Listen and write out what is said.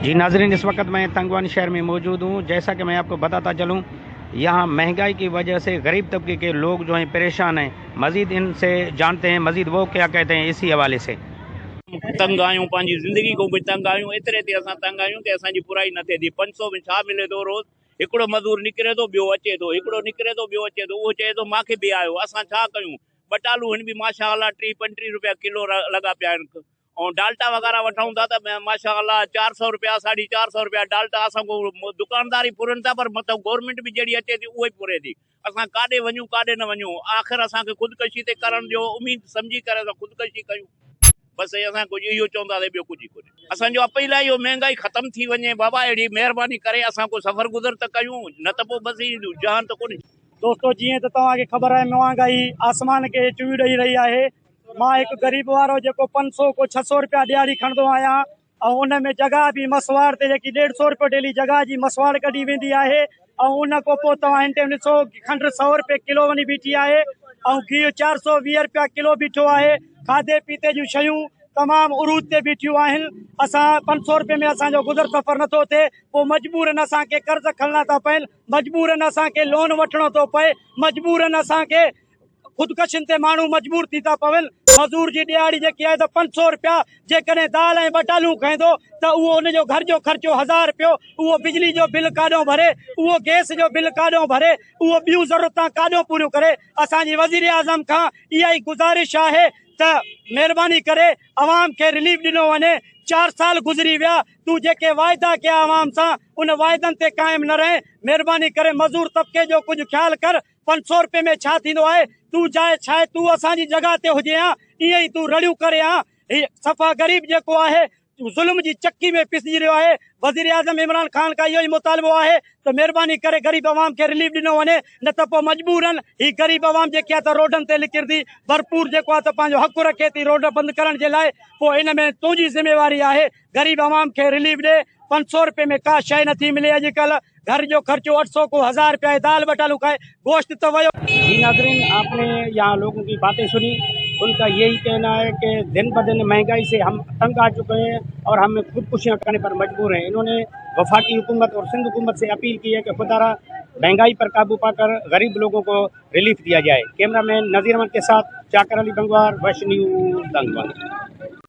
जी नाजरीन, इस वक्त मैं तंगवान शहर में मौजूद हूँ। जैसा कि मैं आपको बताता चलूँ, यहाँ महंगाई की वजह से गरीब तबके के लोग जो हैं परेशान हैं। मज़ीद इनसे जानते हैं, मज़ीद वो क्या कहते हैं इसी हवाले से। तंग आहियूं, पंहिंजी ज़िंदगी खां बि तंग आहियूं, एतिरे ते असां तंग आहियूं की असांजी पुराई न थिए थी। 500 में छा मिले थो? रोज़ हिकिड़ो मज़दूर निकिरे थो, ॿियो अचे थो, हिकिड़ो निकिरे थो, ॿियो अचे थो, उहो चए थो मूंखे बि आयो। असां छा कयूं? ॿटालू हिन बि माशा 30-35 रुपया किलो लॻा पिया आहिनि। ऐं डाल्टा वग़ैरह वठूं था त माशा 400 रुपया, 450 रुपया डाल्टा। असां दुकानदार ई पुरनि था, पर मथां गवर्नमेंट बि जहिड़ी अचे थी उहा ई पुरे थी। असां काॾे वञूं, काॾे न वञूं? आख़िर असांखे ख़ुदकशी ते करण जो उमेद सम्झी करे असां ख़ुदकशी कयूं। बसि असां कुझु इहो चवंदासीं, ॿियो कुझु ई कोन्हे। असांजो अपील आहे, इहो महंगाई ख़तमु थी वञे बाबा, अहिड़ी महिरबानी करे असां को सफ़र गुज़र त कयूं, न त पोइ बसि जान त कोन्हे। दोस्तो, जीअं त तव्हांखे ख़बर आहे, महांगाई आसमान खे चुवी ॾेई रही आहे। मां हिकु ग़रीब वारो जेको 500 को 600 रुपया ॾियारी खणंदो आहियां ऐं उन में जॻह बि मसवाड़ ते जेकी 150 रुपयो डेली जॻह जी मसवाड़ कढी वेंदी आहे। ऐं उन खां पोइ तव्हां हिन टाइम ॾिसो, खंड 100 रुपये किलो वञी बीठी आहे ऐं घीउ 420 रुपया किलो बीठो आहे। खाधे पीते जूं शयूं तमामु उरूज ते बीठियूं आहिनि। असां 500 रुपये में असांजो गुज़र सफ़र नथो थिए, पोइ मजबूरन असांखे कर्ज़ खणणा था पवनि, मजबूरन असांखे लोन वठिणो थो पए, मजबूरन असांखे ख़ुदकशियुनि ते माण्हू मजबूर थी था पवनि। मज़ूर जी ॾिहाड़ी जेकी आहे त 500 रुपया, जेकॾहिं दाल ऐं ॿटालूं खणंदो त उहो हुनजो घर जो ख़र्चो 1000 रुपयो, उहो बिजली जो बिल काॾो भरे, उहो गैस जो बिल काॾो भरे, उहो ॿियूं ज़रूरतां काॾो पूरियूं करे? असांजी वज़ीर आज़म खां इहा ई गुज़ारिश आहे त महिरबानी करे अवाम खे रिलीफ ॾिनो वञे। 4 साल गुज़री विया, तूं जेके वाइदा कया अवाम सां, उन वाइदनि ते क़ाइमु न रहे। महिरबानी करे मज़ूर तबिके जो कुझु ख़्यालु कर। 500 रुपये में छा थींदो आहे? तूं चाहे छा तूं असांजी जॻह ते हुजे हा, ईअं ई तूं रड़ियूं करे हा। हीअ सफ़ा ग़रीब जेको आहे, ज़ुल्म जी चक्की में पिसजी रहियो आहे। वज़ीर आज़म इमरान ख़ान खां इहो ई मुतालबो आहे त महिरबानी करे ग़रीब अवाम खे रिलीफ ॾिनो वञे, न त पोइ मजबूरन ही ग़रीब अवाम जेकी आहे त रोडनि ते निकिरंदी, भरपूर जेको आहे त पंहिंजो हक़ रखे थी रोड बंदि करण जे लाइ। पोइ इन में तुंहिंजी ज़िम्मेवारी आहे, ग़रीब अवाम खे रिलीफ ॾे। 500 रुपये में का शइ नथी मिले अॼुकल्ह। घर जो ख़र्चो 800 को 1000 रुपया, दाल बटालू खाए, गोश्त तो वयो। जी नाजरीन, आपने यहाँ लोगों की बातें सुनी। उनका यही कहना है कि दिन ब दिन महंगाई से हम तंग आ चुके हैं और हम खुदकुशियाँ करने पर मजबूर हैं। इन्होंने वफाकी हुकूमत और सिंध हुकूमत से अपील की है कि खुदारा महंगाई पर काबू पाकर गरीब लोगों को रिलीफ दिया जाए। कैमरा मैन नज़ीर अहमद के साथ चाकर अली बंगवार, वश न्यूज़, तंगवान।